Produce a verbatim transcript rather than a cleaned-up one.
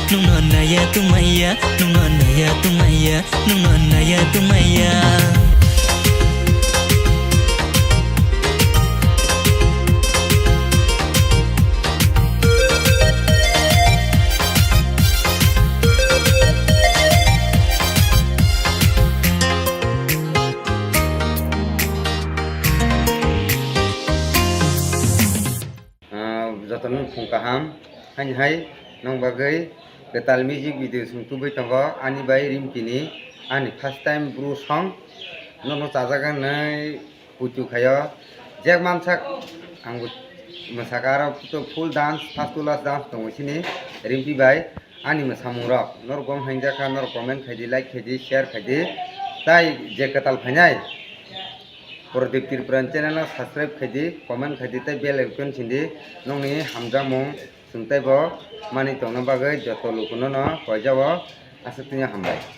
Nungno naya tungmaya, nungno naya tungmaya, nungno naya tungmaya. Ah, jotono phung kaham, haini hai nong bagwi kwtal music video chwng tubui tongo, ani bai Rimpini, ani first time bru song, nono chajak nai puitu khaio, jek mansak ang bo mwsaka aro to full dance, first to last dance tongo sini Rimpi bai, ani mwsamung rok norok bo hamjak kha, norok comment khai di, like khai di, share khai di, tai je kwtal phainai Pradip Tripura channel no subscribe khai di, comment khai di, tei bell icon sindi, nongni hamjakmung chwng teibo manwi tongna bagwi joto lukuno no koijao aswk tini hambai.